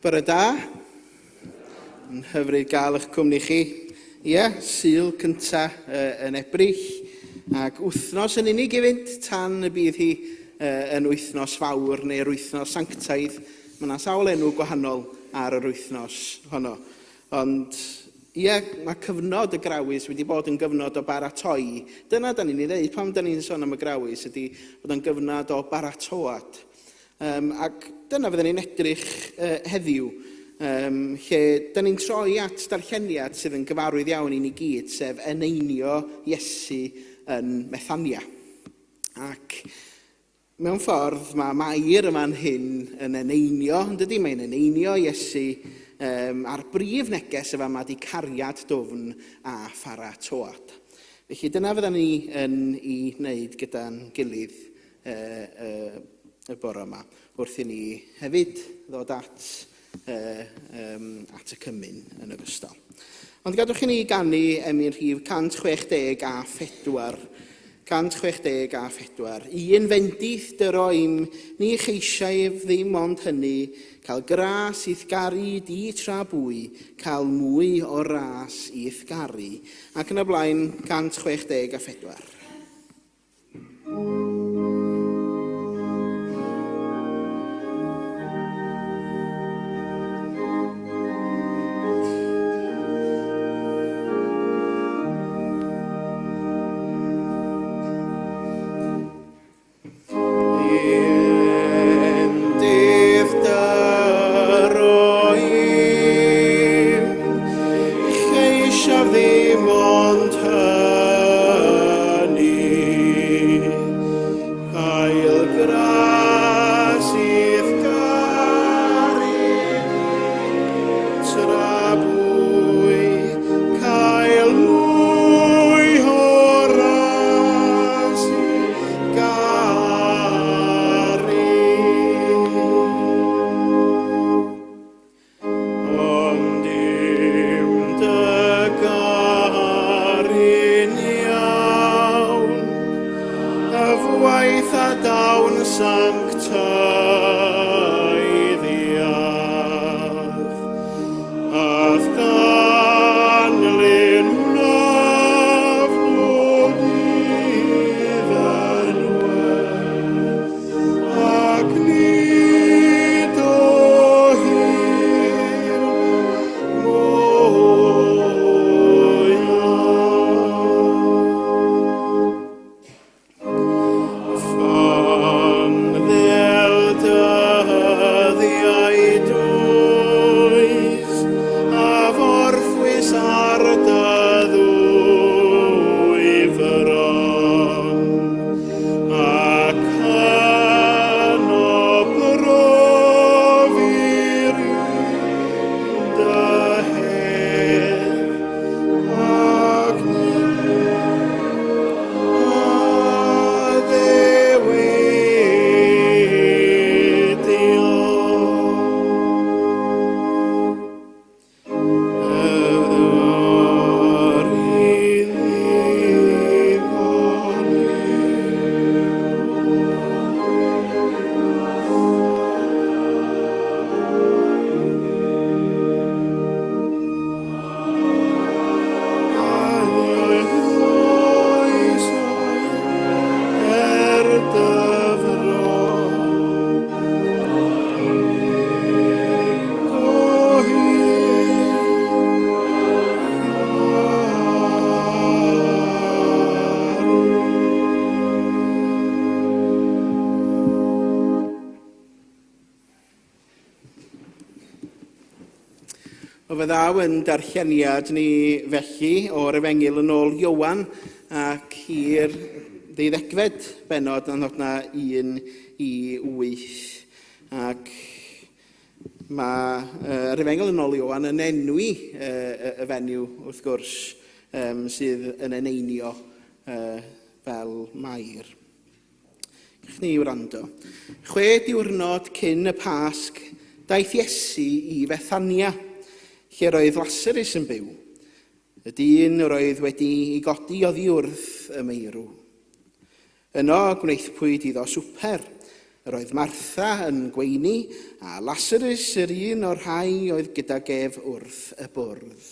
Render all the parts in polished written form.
Bore da. Yn hyfryd gael eich cwmni chi. Ie, Sul cynta uh, yn Ebrill. Ac wythnos yn unig i fynd tan y bydd hi uh, yn wythnos fawr neu'r wythnos sanctaidd. Mae yna sawl enw gwahanol ar yr wythnos honno. Ond ie, mae cyfnod y grawys wedi bod yn gyfnod o baratoi. Dyna da ni'n ei ddeud pan da ni'n sôn am y grawys, ydy bod o'n gyfnod o baratoad. Um, ac dyna fydden ni'n edrych uh, heddiw, um, lle da ni'n troi at darlleniad sydd yn gyfarwydd iawn i ni gyd, sef eneinio Iesu yn Methania. Ac mewn ffordd mae Mair yma'n hyn yn eneinio, yn dydy, mae'n eneinio Iesu um, a'r brif neges y fama di cariad dwfn a pharatoad. Felly dyna fydden ni yn ei wneud gyda'n gilydd y, y, y bore yma, wrth i ni hefyd ddod at, uh, um, at y cymun yn ogystal. Ond gadwch i ni ganu emyn rhif 164. 164. Un fendith dyro im, ni cheisiau ef ddim ond hynny, cael gras i'th garu di tra bwy, cael mwy o ras i'th garu. Ac yn y blaen, 164. Ddim ond hynny, cael gras i'th garu tra bwy, cael mwy o ras i garu. Ond dim dy garu'n iawn, y fwaith a dawn sanctaidd iach, a'th ganlyn wnaf bob dydd yn well. Ac nid o hir mwyaf. Fan ddel dyddiau dwys, a forffwys ar dy ddwy fron. Ac yno brofir dy hedd, ac addewidion. O fe ddaw yn darlleniad ni felly o'r Efengyl yn ôl Iowan ac i'r ddeuddegfed bennod yn nodna 1 i 8. Ac Mae yr Efengyl yn ôl Ioan yn enwi y, y fenyw, wrth gwrs, um, sydd yn eneinio uh, fel Mair. Gwych ni wrando. Chwe diwrnod cyn y Pasg, daeth Iesu i Fethania, lle roedd Lasarus yn byw, y dyn yr oedd wedi ei godi oddi wrth y meirw. Yno gwnaethpwyd iddo swper. Yr oedd Martha yn gweini, a Lasarus yr un o'r rhai oedd gydag ef wrth y bwrdd.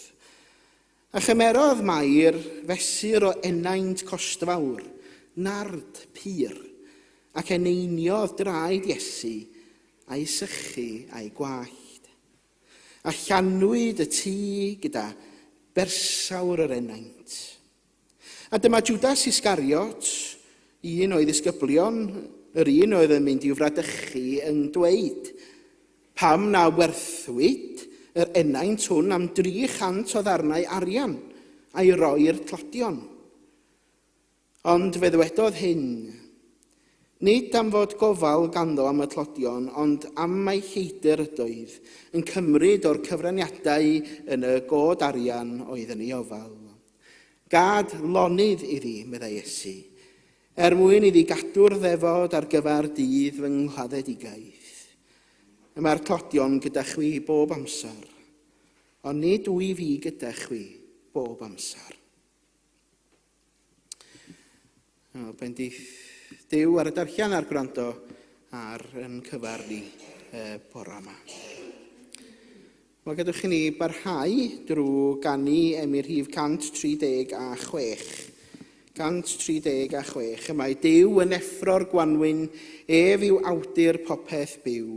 A chymerodd Mair fesur o enaint costfawr, nard pur, ac eneiniodd draed Iesu a'i sychu a'i gwallt. A llanwyd y tŷ gyda bersawr yr enaint. A dyma Jwdas Iscariot, un o'i ddisgyblion, yr un oedd yn mynd i'w fradychu, yn dweud, Pam na werthwyd yr enaint hwn am 300 o ddarnau arian a'i roi i'r tlodion? Ond fe ddywedodd hyn, nid am fod gofal ganddo am y tlodion, ond am mai lleidr ydoedd, yn cymryd o'r cyfraniadau yn y god arian oedd yn ei ofal. Gad lonydd iddi, meddai Iesu, er mwyn iddi gadw'r ddefod ar gyfer dydd fy nghladdedigaeth. Y mae'r tlodion gyda chwi bob amser, ond nid wyf fi gyda chwi bob amser. O, bendith Duw ar y darllen a'r gwrando ar yn cyfar ni e, bora yma. Wel, gadwch i ni barhau drwy ganu emyn rhif 136. 136. Y mae Duw yn effro'r gwanwyn, ef yw awdur popeth byw.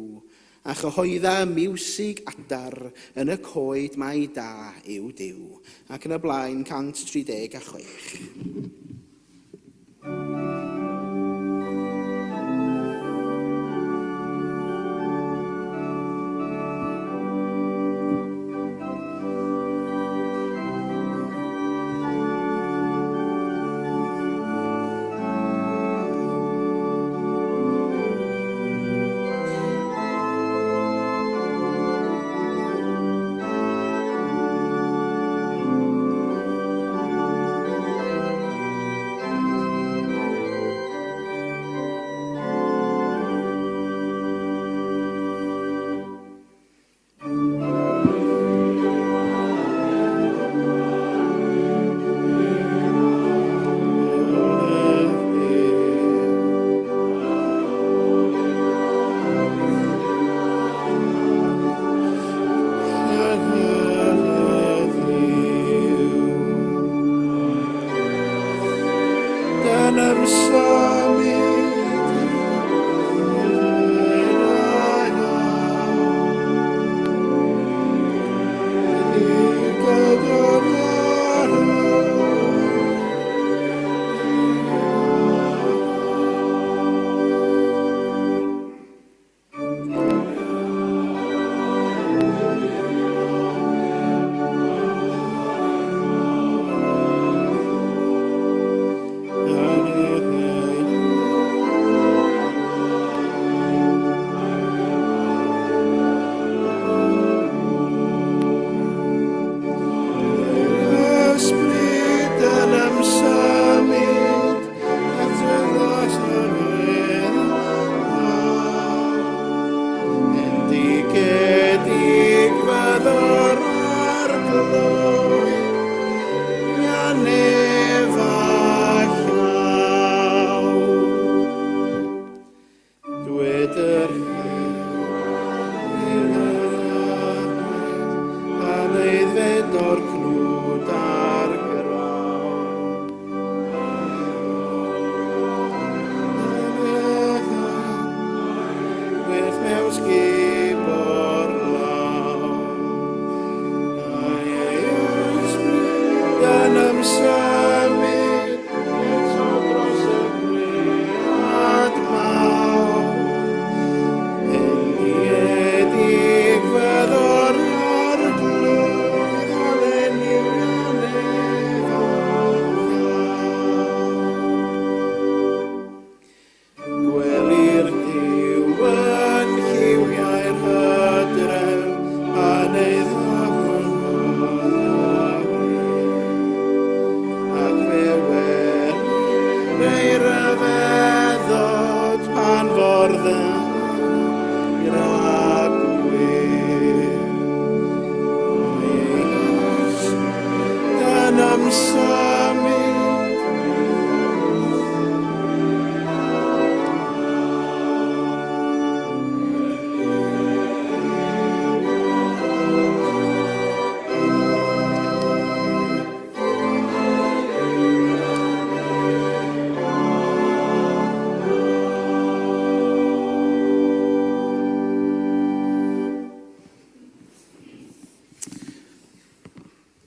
A chyhoedda y miwsig adar yn y coed mai da yw Duw. Ac yn y blaen 136.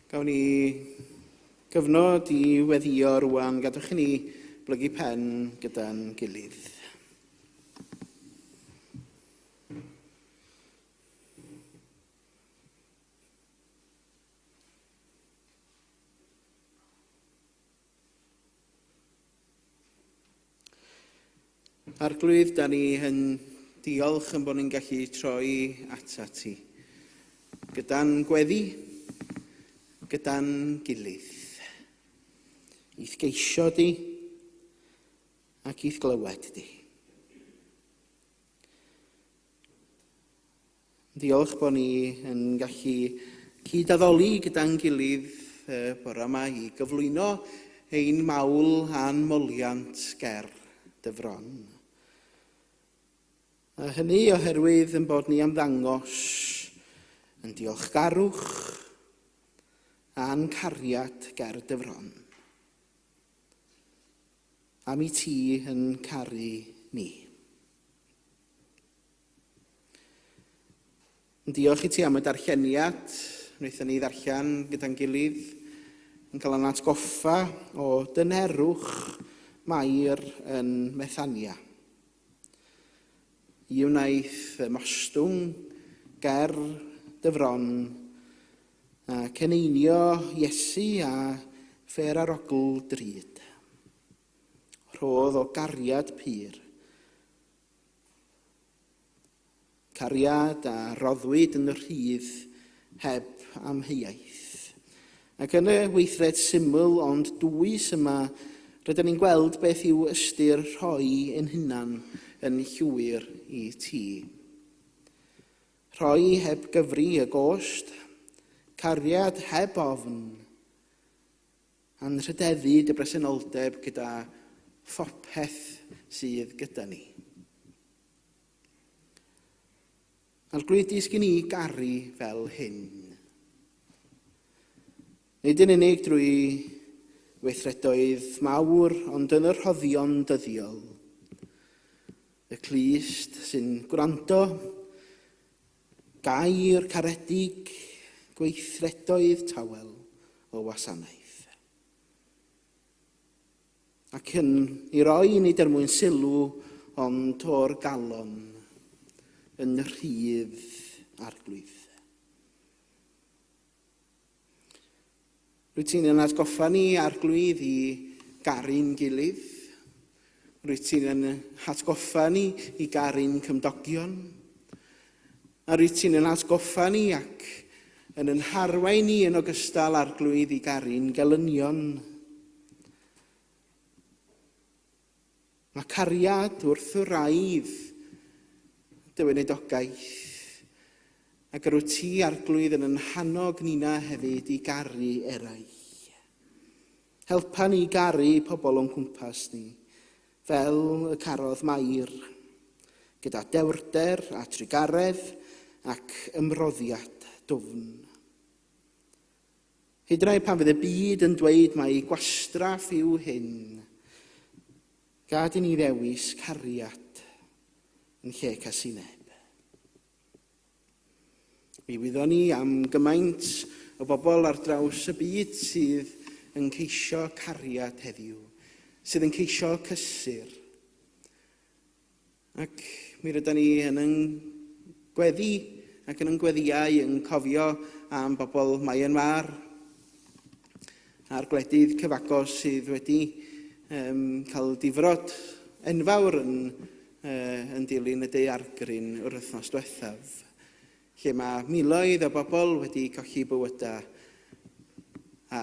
Gawn ni gyfnod i weddio rwan. Gadwch i ni blygu pen gyda'n gilydd. Arglwydd, da ni yn diolch yn bod ni'n gallu troi atat ti. Gyda'n gweddi, gyda'n gilydd. I'th geisio di ac i'th glywed di. Diolch bod ni yn gallu cyd-addoli gyda'n gilydd y bore yma i gyflwyno ein mawl a'n moliant ger dy fron. A hynny oherwydd yn bod ni am ddangos yn diolchgarwch a'n cariad ger dy fron. Am i ti yn caru ni. Diolch i ti am y darlleniad. Wnaethon ni ddarllen gyda'n gilydd yn cael ein atgoffa o dynerwch Mair yn Methania. I wnaeth ymostwng ger dy fron a ceneinio Iesu a ffer arogl drud. Rhodd o gariad pur. Cariad a roddwyd yn rhydd heb amheuaeth. Ac yn y weithred syml ond dwys yma, rydyn ni'n gweld beth yw ystyr rhoi ein hunan yn llwyr i ti. Rhoi heb gyfri y gost, cariad heb ofn, Anrhydeddu dy bresenoldeb gyda phopeth sydd gyda ni. Arglwydd, dysg i ni garu fel hyn. Nid yn unig drwy weithredoedd mawr, ond yn y rhoddion dyddiol. Y clust sy'n gwrando, Gair caredig, gweithredoedd tawel o wasanaeth. Ac yn ei roi nid er mwyn sylw, ond o'r galon, yn rhydd arglwydd. Rwyt ti'n yn atgoffa ni, Arglwydd, i garu'n gilydd. Rwyt ti'n yn hatgoffa ni i garu'n cymdogion. A rwyt ti'n yn atgoffa ni ac yn yn harwain ni yn ogystal, Arglwydd, i garu'n gelynion. Mae cariad wrth wraidd dy weinidogaeth, ac yr wyt ti, Arglwydd, yn yn hannog nina hefyd i garu eraill. Helpa ni garu pobl o'n cwmpas ni, fel y carodd Mair, gyda dewrder a trugaredd ac ymroddiad dwfn. Hyd yn oed pan fydd y byd yn dweud mai gwastraff yw hyn, gad i ni ddewis cariad yn lle casineb. Mi wyddon ni am gymaint o bobl ar draws y byd sydd yn ceisio cariad heddiw, sydd yn ceisio cysur. Ac mi rydan ni yn yn gweddi ac yn yn gweddïau yn cofio am bobl Myanmar a'r gwledydd cyfagos sydd wedi um, cael difrod enfawr yn, uh, yn dilyn y daeargryn yr wythnos diwethaf, lle mae miloedd o bobl wedi colli bywydau a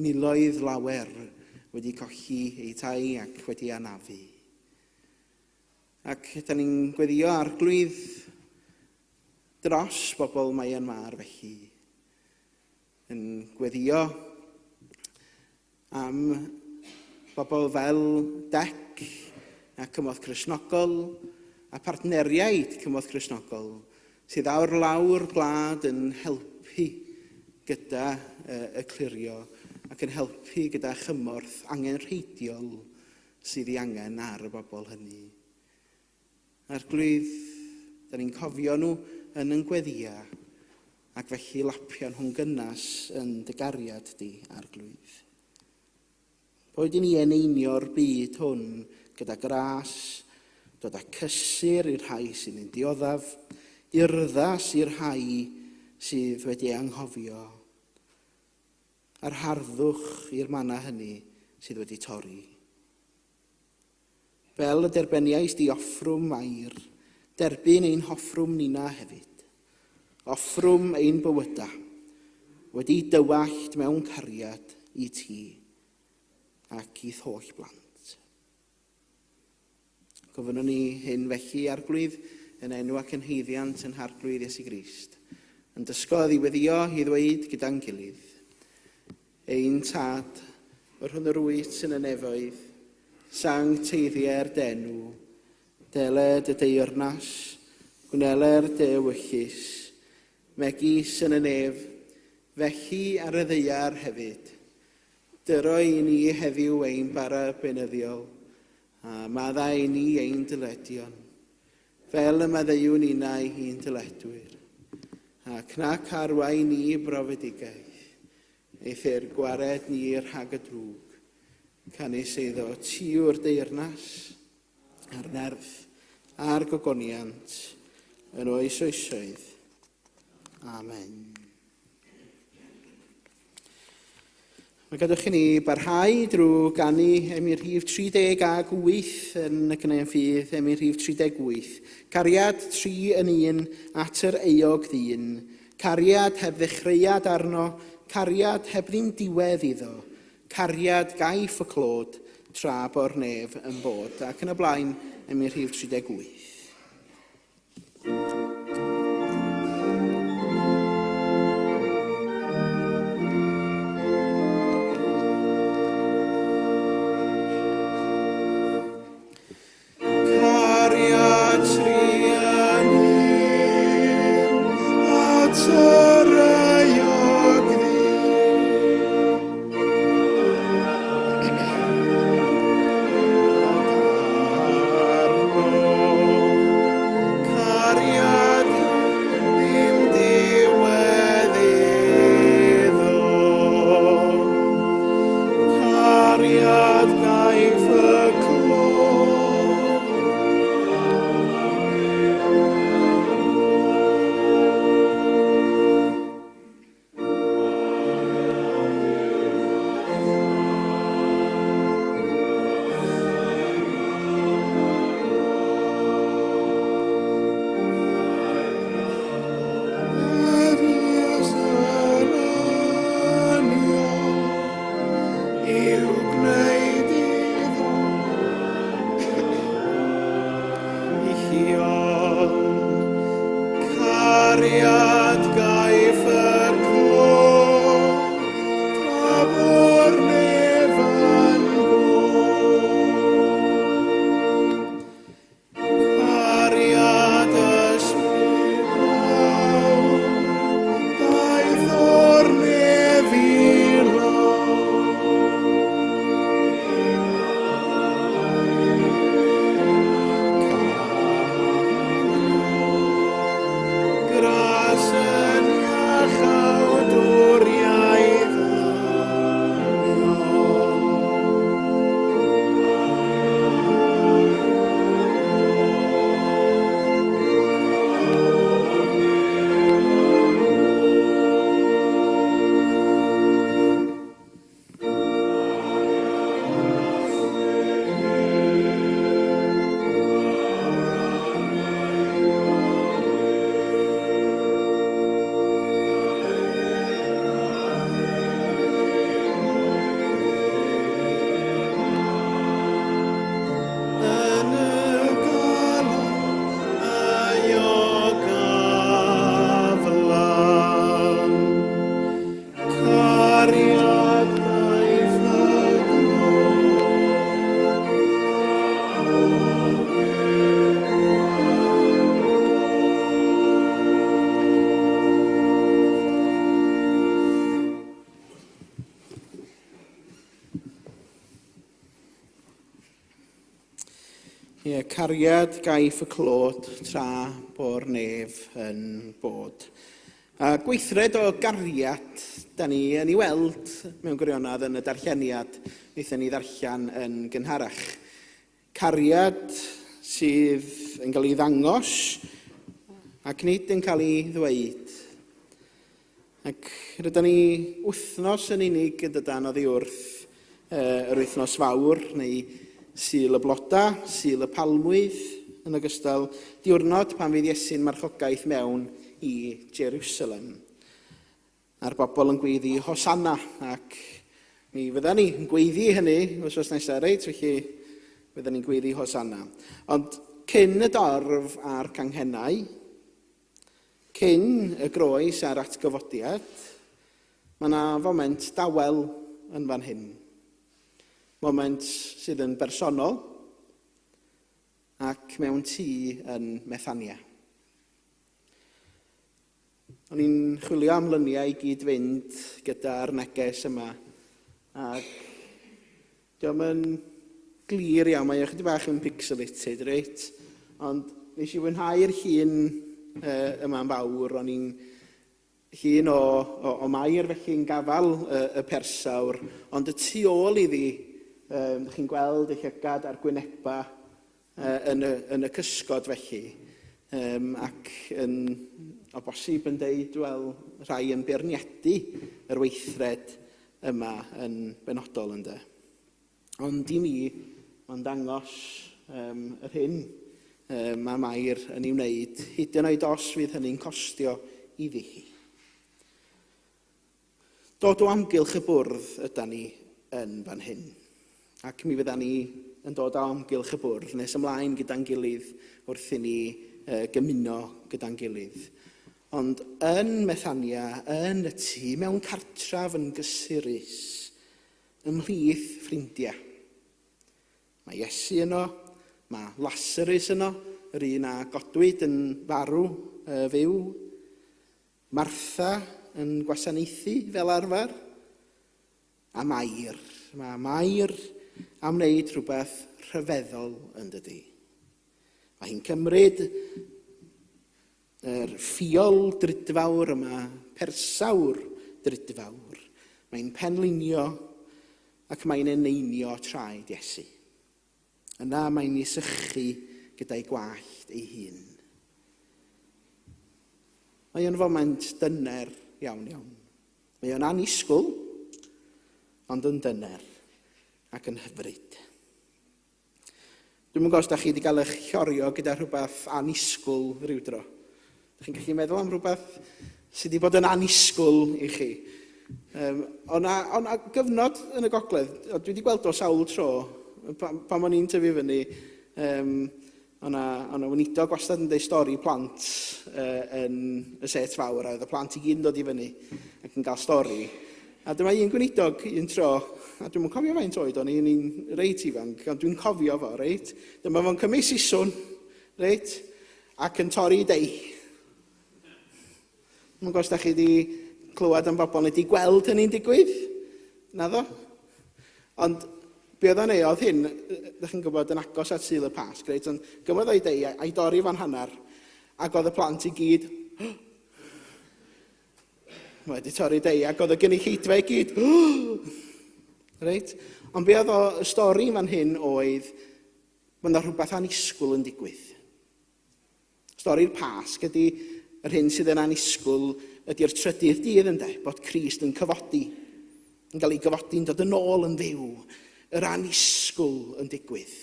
miloedd lawer wedi colli eu tai ac wedi anafu. Ac da ni'n gweddio arglwydd dros bobl Myanmar felly. Yn gweddio am bobl fel DEC a Cymorth Cristnogol a partneriaid Cymorth Cristnogol sydd awr lawr gwlad yn helpu gyda y clirio ac yn helpu gyda chymorth angenrheidiol sydd ei angen ar y bobl hynny. Arglwydd, da ni'n cofio nhw yn yn gweddia ac felly lapio nhw'n gynnas yn dy gariad di, Arglwydd. Boed i ni eneinio'r byd hwn gyda gras, dod â cysur i'r rhai sydd yn dioddef, urddas i'r rhai sydd wedi anghofio, a'r harddwch i'r mannau hynny sydd wedi torri. Fel y derbyniais di offrwm Mair, derbyn ein hoffrwm nina hefyd. Offrwm ein bywyda, wedi dywallt mewn cariad i ti ac i'th holl blant. Gofynnwn ni hyn felly, Arglwydd, yn enw ac yn haeddiant yn Harglwydd Iesu Grist, yn dysgodd i weddio i ddweud gyda'n gilydd, Ein Tad, yr hwn yr wyt yn y nefoedd, sancteiddier d'enw, deled y deyrnas, gwneler dy ewyllys, megis yn y nef, felly ar y ddaear hefyd. Dyro i ni heddiw ein bara beunyddiol, a maddau i ni ein dyledion, fel y maddeuwn ninnau i'n dyledwyr, ac nac arwain ni i brofedigaeth, eithr gwared ni rhag y drwg, canys eiddo ti yw'r deyrnas, a'r nerth, a'r gogoniant, yn oes oesoedd. Amen. Mae gadwch i ni barhau drwy ganu emyn rhif 38 yn y Cyneuon Ffydd, emyn rhif 38. Cariad 3 yn 1 at yr euog ddyn. Cariad heb ddechreuad arno, cariad heb ddim diwedd iddo. Cariad gaiff y clod tra bo'r nef yn bod. Ac yn y blaen, emyn rhif 38. Cariad truan at yr euog Cariad ddim diwedd iddo. Cariad gaiff y clod. I'w gwneud iddo Ion cariad gaiff y clod tra bo'r nef yn bod. Cariad ysbryd mawr daeth o'r nef i lawr. Gras yn iachawdwriaeth Yn y galon aeog aflan. Cariad naeth y Ie, cariad gaiff y clod tra bo'r nef yn bod. A gweithred o gariad, da ni yn ei weld mewn gwirionedd yn y darlleniad wnaethon ni ddarllen yn gynharach. Cariad sydd yn cael ei ddangos ac nid yn cael ei ddweud. Ac rydyn ni wythnos yn unig yn dydan oddi wrth yr wythnos fawr, neu Sul y Bloda, Sul y Palmwydd, yn ogystal diwrnod pan fydd Iesu'n marchogaeth mewn i Jerusalem. A'r bobl yn gweiddi Hosanna, ac mi fydda ni yn gweiddi hynny wythnos nesaf, reit? Felly fydda ni'n gweiddi Hosanna. Ond cyn y dorf a'r canghennau, Cyn y groes a'r atgyfodiad, mae yna foment dawel yn fan hyn. Moment sydd yn bersonol ac mewn tŷ yn Methania. O'n i'n chwilio am lyniau i gyd fynd gyda'r neges yma ac Dio'm yn glir iawn, mae o chydig bach yn pixelated, reit? Ond nes i fwynhau'r llun uh, yma'n fawr, o'n i'n llun o, o, o Mair felly'n gafal y, y persawr, ond y tu ôl iddi, um, chi'n gweld y llygad a'r gwyneba uh, yn, y, yn y cysgod felly, um, ac yn, o bosib yn deud, wel, rhai yn beirniadu yr weithred yma yn benodol ynde. Ond i mi, mae'n dangos um, yr hyn um, mae Mair yn ei wneud, hyd yn oed os fydd hynny'n costio iddi hi. Dod o amgylch y bwrdd yda ni yn fan hyn. Ac mi fydda ni yn dod o amgylch y bwrdd nes ymlaen gyda'n gilydd wrth i ni uh, gymuno gyda'n gilydd. Ond yn Methania, yn y tŷ, mewn cartref yn gysurus, ymhlith ffrindiau. Mae Iesu yno, mae Lasarus yno, yr un a godwyd yn farw uh, fyw. Martha yn gwasanaethu fel arfer, a Mair. Mae Mair am wneud rhywbeth rhyfeddol yn dydy. Mae hi'n cymryd yr ffiol drudfawr yma, persawr drudfawr. Mae'n penlinio ac mae'n eneinio traed Iesu. Yna mae'n ei sychu gyda'i gwallt ei hun. Mae o'n foment dyner iawn iawn. Mae o'n annisgwyl, ond yn dyner ac yn hyfryd. Dwi'm yn gwybod os da chi wedi cael eich llorio gyda rhywbeth annisgwyl rhyw dro. Da chi'n gallu meddwl am rhywbeth sydd wedi bod yn annisgwyl i chi. Um, o'na, o'na gyfnod yn y gogledd, o, dwi wedi gweld o sawl tro, pan, pan o'n i'n tyfu fyny, um, o'na, o'na weinidog wastad yn dweud stori plant uh, yn y set fawr, a oedd y plant i gyd yn dod i fyny ac yn cael stori. A dyma un gweinidog un tro, a dwi'm yn cofio faint oed o'n i, o'n i'n reit ifanc, ond dwi'n cofio fo, reit? Dyma fo'n cymryd siswrn, reit? Ac yn torri dei. Dwi'n gwybod os da chi wedi clywed am bobl neu wedi gweld hynny'n digwydd. Naddo? Ond be oedd o'n ei oedd hyn, da chi'n gwybod, yn agos at Sul y Pasg, reit? Ond gymrodd o'i dei a'i dorri fan hanner, ac oedd y plant i gyd, Mae wedi torri dei, ac oedd y gynulleidfa i gyd, reit? Ond be oedd o, y stori fan hyn oedd, mae yna rhywbeth annisgwyl yn digwydd. Stori'r Pasg ydy yr hyn sydd yn annisgwyl ydy'r trydydd dydd ynde, bod Crist yn cyfodi, yn cael ei gyfodi'n dod yn ôl yn fyw, yr annisgwyl yn digwydd.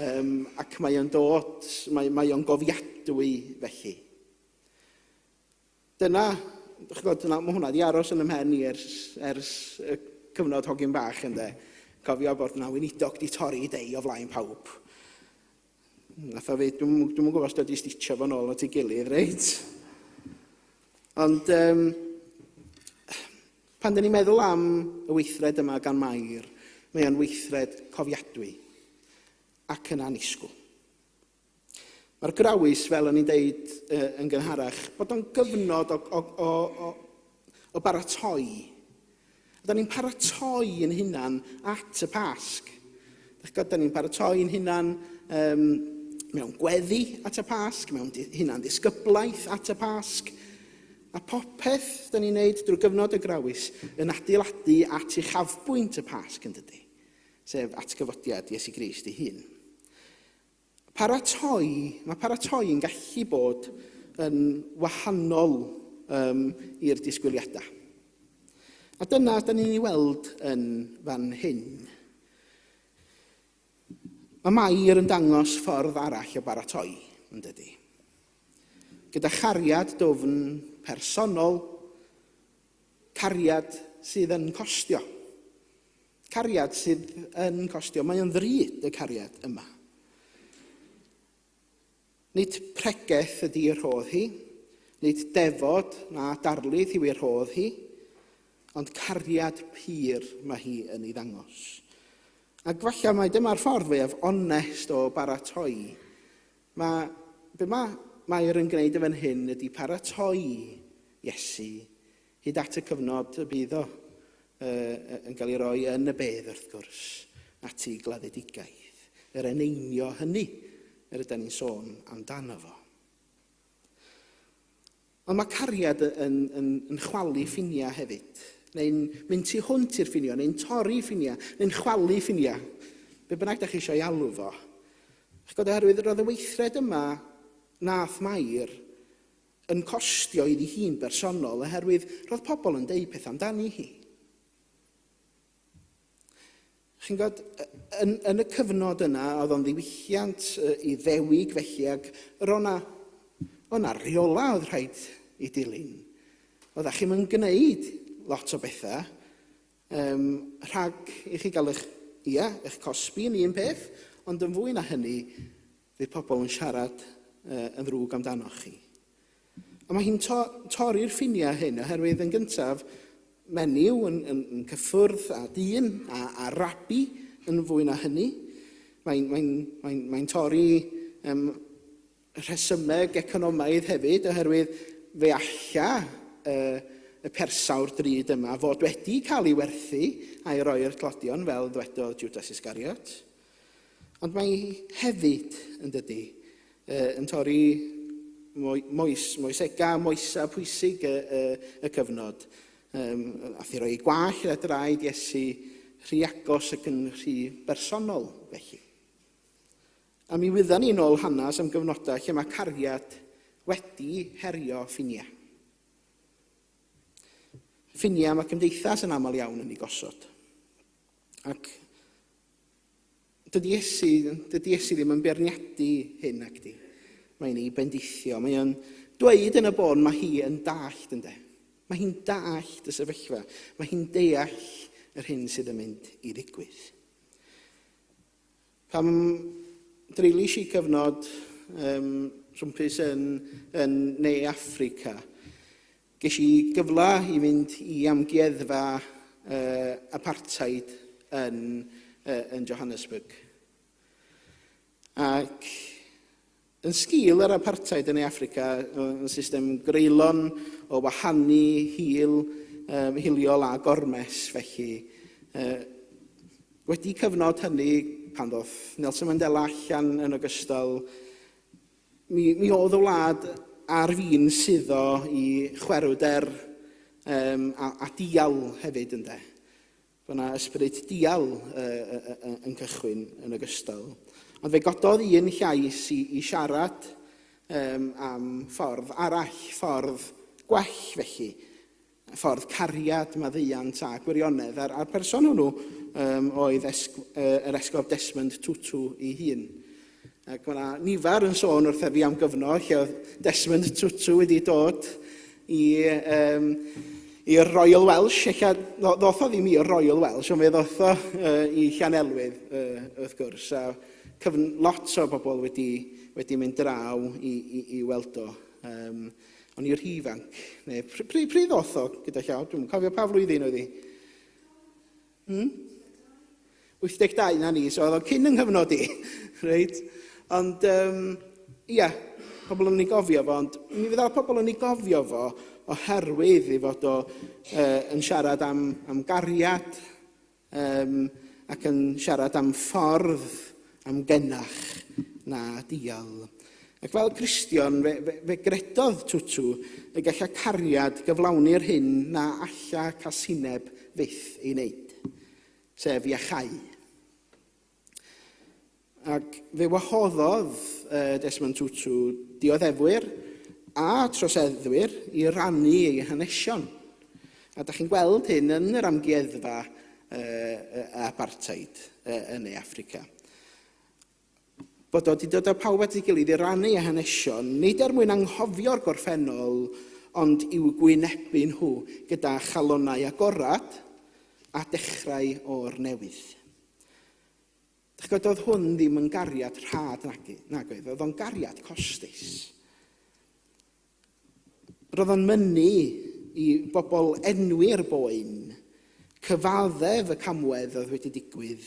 Um, ac mae o'n dod, mae, mae o'n gofiadwy felly. Dyna, dych chi'n gwybod, dyna, mae hwnna wedi aros yn 'y mhen i ers, ers y cyfnod hogyn bach, ynde. Cofio bod yna weinidog di torri dei o flaen pawb. Nath o fi, dwi'n dwi gwybod os wedi stitio fo'n ôl at ei gilydd, reit? Ond um, pan dyn ni'n meddwl am y weithred yma gan Mair, mae o'n weithred cofiadwy ac yn annisgwyl. Mae'r grawys, fel o'n i'n deud uh, yn gynharach, bod o'n gyfnod o, o, o, o, o baratoi. Da ni'n paratoi yn hunan at y Pasg. Da ni'n paratoi yn hunan um, mewn gweddi at y Pasg, mewn hunan ddisgyblaeth at y Pasg. A popeth da ni'n neud drwy gyfnod y grawys yn adeiladu at uchafbwynt y Pasg, yn dydy? Sef atgyfodiad Iesu Grist ei hun. Paratoi, mae paratoi yn gallu bod yn wahanol um, i'r disgwyliadau. A dyna da ni'n ei weld yn fan hyn. Mae Mair yn dangos ffordd arall o baratoi, yn dydy. Gyda chariad dwfn personol, cariad sydd yn costio. Cariad sydd yn costio. Mae o'n ddrud, y cariad yma. Nid pregeth ydy ei rhodd hi, nid defod na darlith yw ei rhodd hi, ond cariad pur mae hi yn ei ddangos. Ac falle mai dyma'r ffordd fwyaf onest o baratoi. Mae, be mae Mair yn gwneud yn fan hyn ydy paratoi Iesu hyd at y cyfnod y bydd o uh, yn cael ei roi yn y bedd, wrth gwrs, at ei gladdedigaeth. Yr eneinio hynny yr ydyn ni'n sôn amdano fo. Ond mae cariad yn, yn, yn chwalu ffiniau hefyd, neu'n mynd tu hwnt i'r ffiniau, neu'n torri ffiniau, neu'n chwalu ffiniau. Be bynnag da chi eisiau ei alw fo. Ch'god, oherwydd roedd y weithred yma nath Mair yn costio iddi hi'n bersonol oherwydd roedd pobl yn deud pethau amdani hi. Chi'n gwybod, yn, yn y cyfnod yna, oedd o'n ddiwylliant Iddewig felly, ac roedd yna, oedd yna reola oedd rhaid i dilyn. Oeddech chi'm yn gwneud lot o bethau um, rhag i chi gael eich, ia, eich cosbi yn un peth, ond yn fwy na hynny, Fydd pobl yn siarad uh, yn ddrwg amdanoch chi. A mae hi'n to torri'r ffiniau hyn oherwydd yn gyntaf menyw yn, yn, yn cyffwrdd â dyn a, a rabi yn fwy na hynny. Mae'n mae mae mae torri um, rhesymeg economaidd hefyd oherwydd fe alla uh, y persawr drud yma fod wedi cael ei werthu a'i roi i'r tlodion fel ddwedodd Judas Iscariot. Ond mae hefyd, yn dydy, yn torri moes, moesega, moesa pwysig y, y, y cyfnod. Um, ath i roi ei gwall ar draed Iesu rhy agos ac yn rhy bersonol, felly. A mi wyddan ni nôl hanes am gyfnodau lle mae cariad wedi herio ffiniau. Ffiniau mae cymdeithas yn aml iawn yn ei gosod. Ac Dydy Iesu, dydy Iesu ddim yn beirniadu hyn ac di. Mae'n ei bendithio. Mae o'n dweud yn y bôn mae hi yn dallt ynde. Mae hi'n dallt y sefyllfa. Mae hi'n deall yr hyn sydd yn mynd i ddigwydd. Pam dreulies i cyfnod um, rhwmpus yn, yn Ne Affrica, Ges i gyfle i fynd i amgueddfa uh, apartheid yn, uh, yn Johannesburg. Ac yn sgil yr apartheid yn Africa, yn system greulon o wahanu hil, um, hiliol a gormes, felly uh, wedi cyfnod hynny, pan ddoth Nelson Mandela allan yn ogystal, Mi, mi oedd y wlad ar fin suddo i chwerwder um, a, a dial hefyd, ynde. Bod yna ysbryd dial uh, uh, uh, yn cychwyn yn ogystal. Ond fe gododd un llais i, i siarad um, am ffordd arall, ffordd gwell felly, ffordd cariad, maddeuant a gwirionedd. A'r, a'r person hwnnw um, oedd esg, uh, yr esgob Desmond Tutu ei hun. Ac mae yna nifer yn sôn wrth fi am gyfnod lle oedd Desmond Tutu wedi dod i, um, i'r Royal Welsh. Ella, ddoth o ddim i'r Royal Welsh, ond fe ddoth o uh, i Llanelwydd, uh, wrth gwrs. A cyfn, lot o bobl wedi, wedi mynd draw i, i, i weld o. Um, O'n i rhy ifanc. Neu, pryd, pryd, pryd ddoth o gyda llaw? Dwi'n cofio pa flwyddyn oedd hi. Hmm? 82 na ni, so oedd o cyn yng nghyfnod i. Reit? Ond, um, ia, pobl yn ei gofio fo, ond mi fydda pobl yn ei gofio fo oherwydd ei fod o uh, yn siarad am, am gariad um, ac yn siarad am ffordd amgenach na dial. Ac fel Cristion, fe, fe, fe gredodd Tutu y gallai cariad gyflawni'r hyn na alla casineb fyth ei wneud, sef iachau. Ac fe wahoddodd Desmond Tutu dioddefwyr a troseddwyr i rannu eu hanesion. A da chi'n gweld hyn yn yr amgueddfa apartheid yn Ne Affrica. Bod o wedi dod â pawb at ei gilydd i rannu eu hanesion, nid er mwyn anghofio'r gorffennol, ond i'w gwynebu nhw gyda chalonnau agorad a dechrau o'r newydd. Dych chi'n gwybod, oedd hwn ddim yn gariad rhad nag, nag oedd, oedd o'n gariad costus. Roedd o'n mynnu i bobl enwi'r boen, cyfaddef y camwedd oedd wedi digwydd,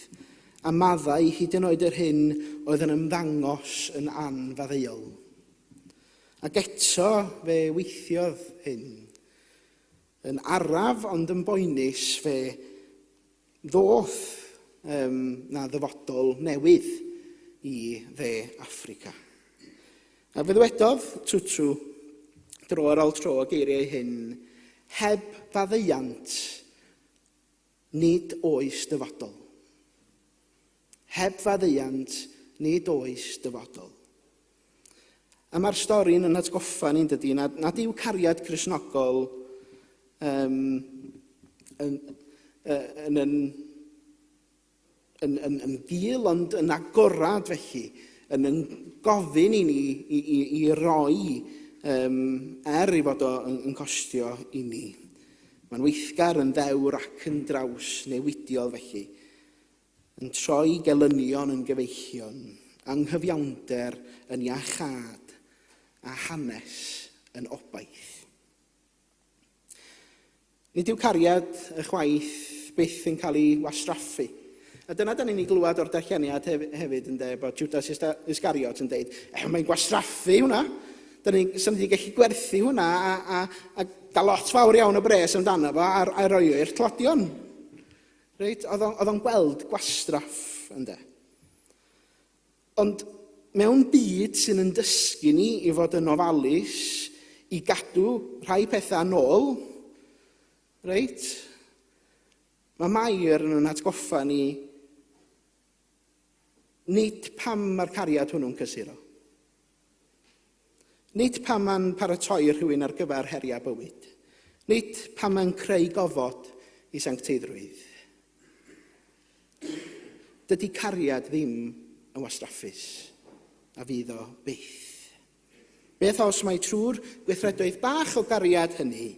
a maddau hyd yn oed yr hyn oedd yn ymddangos yn anfaddeuol. Ac eto fe weithiodd hyn. Yn araf ond yn boenus fe ddoth um, na ddyfodol newydd i Dde Affrica. A fe ddwedodd Tutu dro ar ôl tro y geiriau hyn, heb faddeuant, nid oes dyfodol. Heb faddeuant, nid oes dyfodol. A mae'r stori'n yn atgoffa ni'n dydy, nad, nad yw cariad Cristnogol um, yn, yn, yn, yn, yn, yn gul ond yn agorad felly, yn, yn gofyn i ni i, i, i roi um, er ei fod o yn, yn costio i ni. Mae'n weithgar yn ddewr ac yn draws newidiol felly. Yn troi gelynion yn gyfeillion, anghyfiawnder yn iachâd, a hanes yn obaith. Nid yw cariad y chwaith byth yn cael ei wastraffu. A dyna da ni'n ei glywed o'r darlleniad hefyd, ynde, bod Judas Iscariot yn deud, eh, mae'n gwastraffu hwnna. Da ni'n ni wedi gallu gwerthu hwnna a, a, a gael lot fawr iawn o bres amdano fo a, a roi i'r tlodion. Reit, oedd o'n gweld gwastraff, ynde. Ond mewn byd sy'n yn dysgu ni i fod yn ofalus, i gadw rhai pethau nôl, reit, mae Mair yn yn atgoffa ni nid pam mae'r cariad hwnnw'n cysuro. Nid pan mae'n paratoi rhywun ar gyfer heriau bywyd. Nid pan mae'n creu gofod i sancteiddrwydd. Dydy cariad ddim yn wastraffus, a fydd o byth. Beth os mae trwy'r gweithredoedd bach o gariad hynny,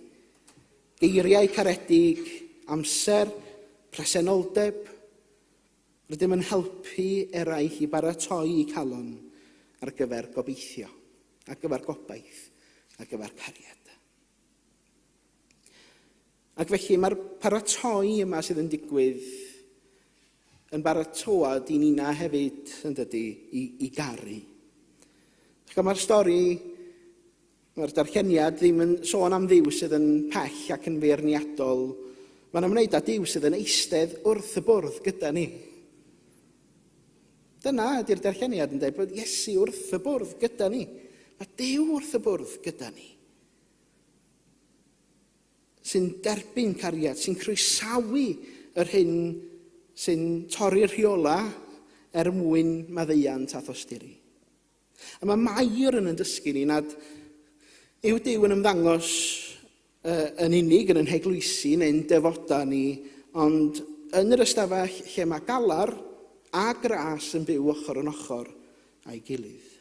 geiriau caredig, amser, presenoldeb, Rydym yn helpu eraill i baratoi eu calon ar gyfer gobeithio, ar gyfer gobaith, ar gyfer cariad. Ac felly mae'r paratoi yma sydd yn digwydd yn baratoad i nina hefyd, yn dydy, i, i garu. Ac mae'r stori Mae'r darlleniad ddim yn sôn am Dduw sydd yn pell ac yn feirniadol. Mae'n ymwneud â Duw sydd yn eistedd wrth y bwrdd gyda ni. Dyna ydy'r darlleniad yn dweud bod Iesu wrth y bwrdd gyda ni. Mae Duw wrth y bwrdd gyda ni. Sy'n derbyn cariad, sy'n croesawu yr hyn sy'n torri'r rheola er mwyn maddeuant a thosturi. A mae Mair yn yn dysgu ni nad yw Duw yn ymddangos uh, yn unig yn yn heglwysi neu'n defodau ni, ond yn yr ystafell lle mae galar a gras yn byw ochr yn ochr a'i gilydd.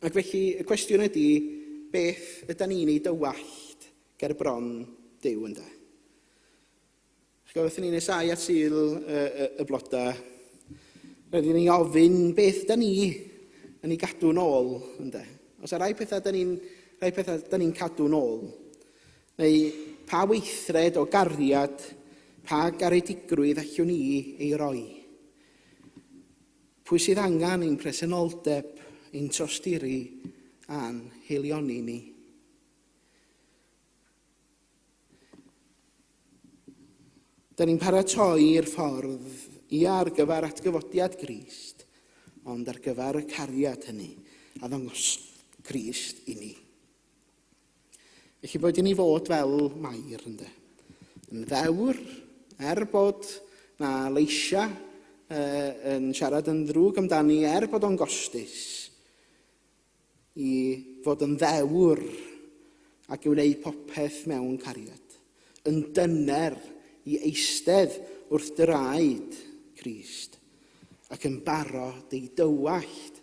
Ac felly y cwestiwn ydy, beth ydy ni'n ei dywallt ger bron Duw ynde? Ch'bo' wrth i ni nesáu at Sul y, y, y bloda, rhaid i ni ofyn beth da ni yn ei gadw nôl, ynde? Os yna rai pethau da ni'n rhai pethau da ni'n cadw nôl, neu pa weithred o gariad, pa garedigrwydd allwn ni ei roi? Pwy sydd angen ein presenoldeb, ein tosturi a'n heilioni ni? Da ni'n paratoi i'r ffordd i ar gyfer atgyfodiad Grist. ond ar gyfer y cariad hynny a ddangos Crist i ni. Felly boed i ni fod fel Mair, ynde. Yn ddewr, er bod na leisia uh, yn siarad yn ddrwg amdani, er bod o'n gostus, i fod yn ddewr ac i wneud popeth mewn cariad, yn dyner i eistedd wrth draed Crist ac yn barod i dywallt,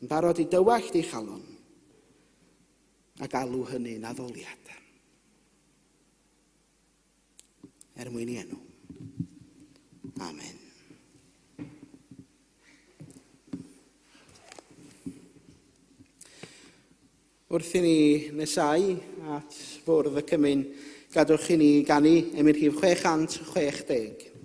yn barod i dywallt ei chalon a galw hynny'n addoliad. Er mwyn i enw. Amen. Wrth i ni nesau at fwrdd y cymun, gadwch i ni ganu emyn rhif 660.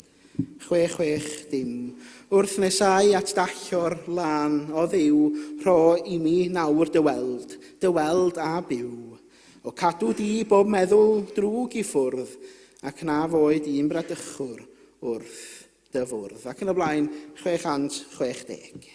6 dim. Wrth nesau at dallor lân o Dduw, rho i mi nawr dy weld, dy weld a byw. O cadw di bob meddwl drwg i ffwrdd, ac na foed un bradychwr wrth dy fwrdd. Ac yn y blaen, 660.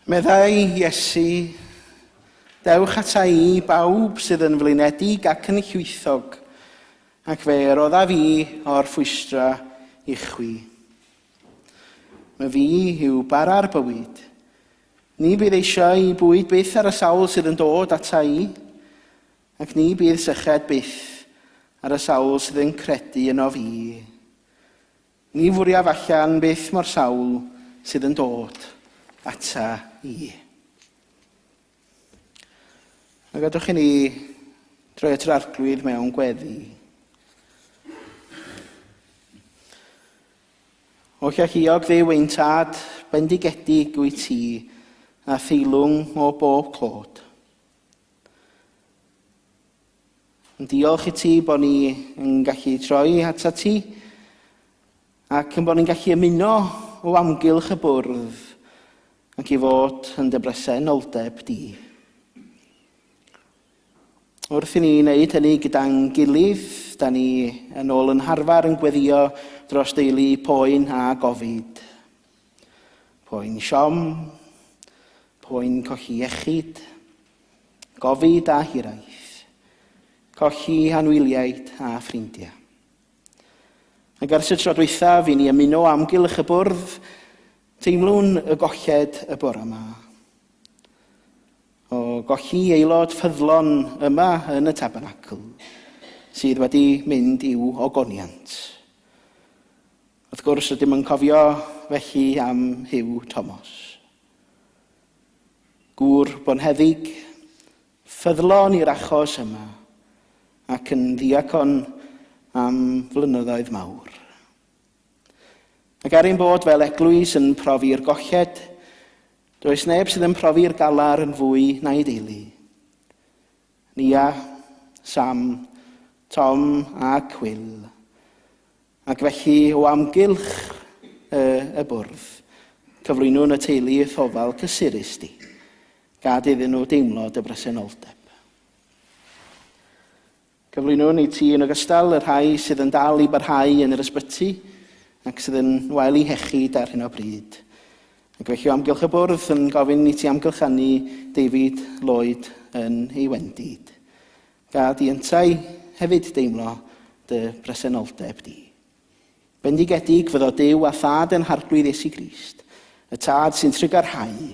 Meddai Iesu, Dewch ata i, bawb sydd yn flinedig ac yn llwythog, ac fe roddaf i o'r ffwystra i chwi. Mae fi yw bara'r bywyd. Ni bydd eisiau bwyd byth ar y sawl sydd yn dod ata i, ac ni bydd syched byth ar y sawl sydd yn credu yno fi. Ni fwriaf allan byth mo'r sawl sydd yn dod ata i. A gadwch i ni droi at yr arglwydd mewn gweddi. O llalluog ddiw ein tad, bendigedig wyt ti, a theilwng o bob clod. Yn diolch i ti bod ni yn gallu troi atat ti ac yn bod ni'n gallu ymuno o amgylch y bwrdd ac i fod yn dy bresenoldeb di. Wrth i ni wneud hynny gyda'n gilydd, da ni yn ôl yn harfer yn gweddio dros deulu poen a gofid. Poen siom, poen colli iechyd, gofid a hiraeth, colli anwyliaid a ffrindiau. Ac ers y tro dwythaf i ni ymuno amgylch y bwrdd, teimlwn y golled y bore yma. O golli aelod ffyddlon yma yn y tabernacl sydd wedi mynd i'w ogoniant. Wrth gwrs, rydym yn cofio felly am Huw Thomas. Gŵr bonheddig, ffyddlon i'r achos yma, ac yn ddiacon am flynyddoedd mawr. Ac er ein bod fel eglwys yn profi'r golled, does neb sydd yn profi'r galar yn fwy na'i deulu. Nia, Sam, Tom a Will. Ac felly o amgylch y, y bwrdd, cyflwynwn y teulu i'th ofal cysurus di. Gad iddyn nhw deimlo dy bresenoldeb. Cyflwynwn i ti yn ogystal y rhai sydd yn dal i barhau yn yr ysbyty ac sydd yn wael eu hiechyd ar hyn o bryd. Ac felly o amgylch y bwrdd yn gofyn i ti amgylchanu David Lloyd yn ei wendid. Gad i yntau hefyd deimlo dy bresenoldeb di. Bendigedig fyddo Duw a Thad ein Harglwydd Iesu Grist, y Tad sy'n trugarhau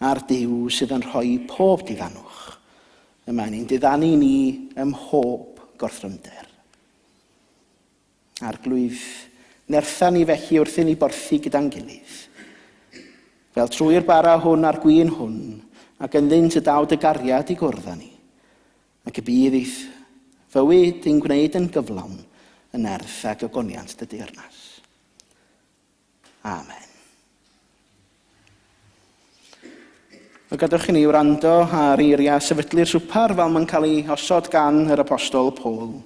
a'r Duw sydd yn rhoi pob diddanwch. Y mae'n ein diddanu ni ym mhob gorthrymder. Arglwydd, nertha ni felly wrth i ni borthi gyda'n gilydd. Fel trwy'r bara hwn a'r gwin hwn, ac ynddynt y daw dy gariad i gwrdd â ni. Ac y bydd i'th fywyd i'n gwneud yn gyflawn yn nerth a gogoniant dy deyrnas. Amen. Wel, gadewch i ni wrando ar eiriau sefydlu'r swpar fel mae'n cael ei osod gan yr apostol Paul.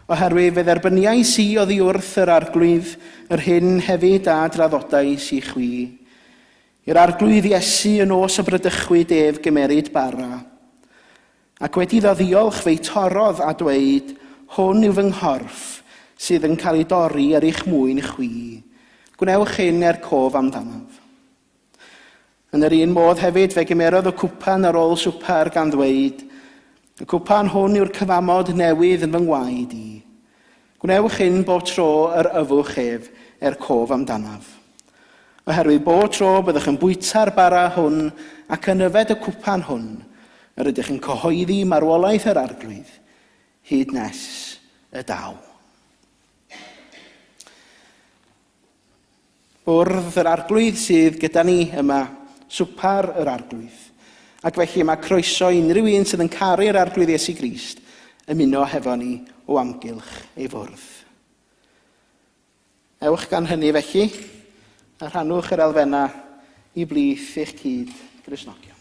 Oherwydd fe dderbyniais i oddi wrth yr arglwydd yr hyn hefyd a draddodais i chwi. I'r arglwydd Iesu y nos y bradychwyd ef gymeryd bara. Ac wedi iddo ddiolch fe'i torrodd a dweud, Hwn yw fy nghorff, sydd yn cael ei dorri er eich mwyn chwi. Gwnewch hyn er cof amdanaf. Yn yr un modd hefyd fe gymerodd y cwpan ar ôl swper gan ddweud, Y cwpan hwn yw'r cyfamod newydd yn fy ngwaed i. Gwnewch hyn bob tro yr yfwch ef er cof amdanaf. Oherwydd bob tro byddwch yn bwyta'r bara hwn ac yn yfed y cwpan hwn, yr ydych yn cyhoeddi marwolaeth yr Arglwydd, hyd nes y daw. Bwrdd yr Arglwydd sydd gyda ni yma, swpar yr Arglwydd. Ac felly mae croeso i unrhyw un sydd yn caru'r Arglwydd Iesu Grist ymuno hefo ni o amgylch ei fwrdd. Ewch gan hynny felly, a rhannwch yr elfennau i blith eich cyd Gristnogion.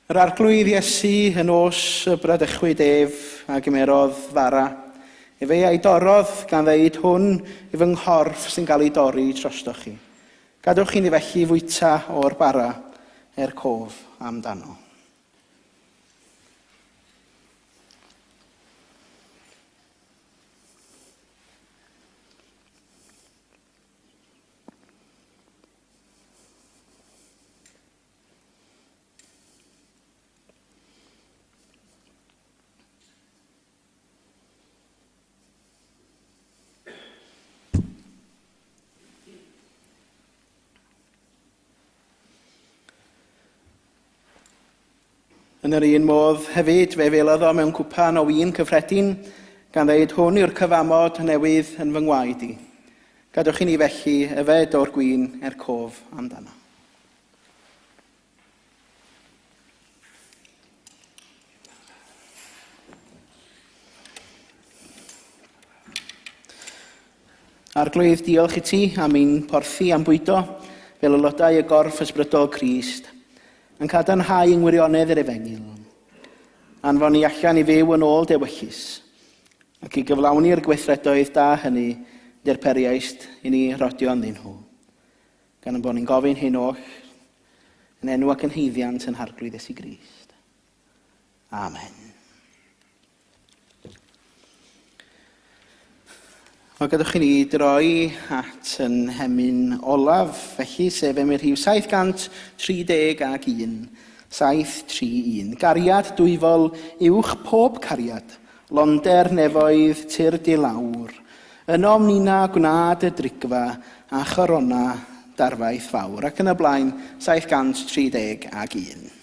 Yr Arglwydd Iesu y nos y bradychwyd ef a gymerodd fara. Efe a'i dorrodd gan ddeud hwn i fy nghorff sy'n cael ei dorri trostoch chi. Gadewch i ni felly fwyta o'r bara er cof amdano. Yn yr un modd hefyd, fe felodd o mewn cwpan o win cyffredin, gan ddeud hwn yw'r cyfamod newydd yn fy ngwaed i. Gadewch i ni felly yfed o'r gwin er cof amdano. Arglwydd, diolch i ti am ein porthi am bwydo fel aelodau y gorff ysbrydol Crist, yn cadarnhau yng ngwirionedd yr efengyl. Anfon ni allan i fyw yn ôl dewyllys, ac i gyflawni'r gweithredoedd da hynny derperiaist i ni rodio ynddyn nhw. Gan ein bod ni'n gofyn hyn oll yn enw ac yn haeddiant yn Harglwydd Iesu Grist. Amen. Wel, gadwch i ni droi at yn hemyn olaf, felly, sef emyn rhif 731. 731. Gariad dwyfol uwch pob cariad, londer nefoedd tir di lawr. Ynom nina gwna dy drigfa a chorona darfaith fawr. Ac yn y blaen, 731.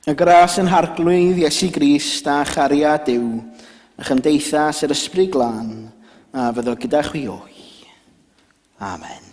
Y gras yn harglwydd Iesu Grist a chariad Duw, a chymdeithas yr Ysbryd Glân, a fyddo gyda chwi oll. Amen.